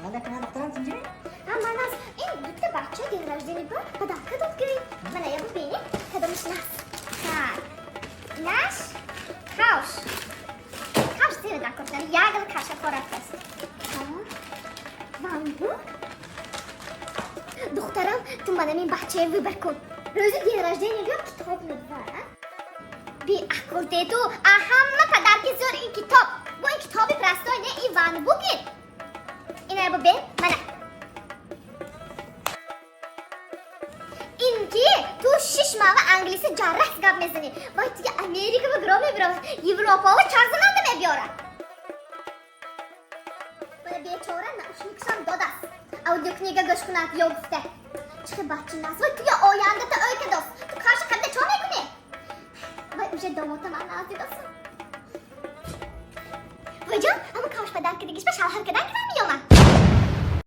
Мана кана, духтарам, тинҷими? Ҳа, ман аз ин дута бача день рождения ба подарка дод гирем. Мана, я бубинед, кадомиш нас. Так. Инаш кавш. Кавш зира дар кор, ягл каша хӯрафтаст. Ванбук? Духтарам, ту манам ин бачае выбор кун. Рӯзи день рождения биё, китоб медва. Беақл де ту, а ҳама подарки зӯр ин китоб. Бо ин китоби простой не, ин ванбуки. Ина бубин, мана. Ин ки ту 6 моҳа англиси ҷаррас гап мезанӣ. Вай туя Америка ба гиро мебирад, Европао чарзананда мебиёрад. Мана, бечора наушникшам додаст. Аудиокнига гӯш кунад ё гуфта. Чихи бачи нас, вай туя ояндата ой кадост. Ту карша қабда чо мекунӣ? Вай уже домота ман наз дидосам. Вайҷон, ама кавш подарка дигиш ба шавҳар кадан кирам меёмад.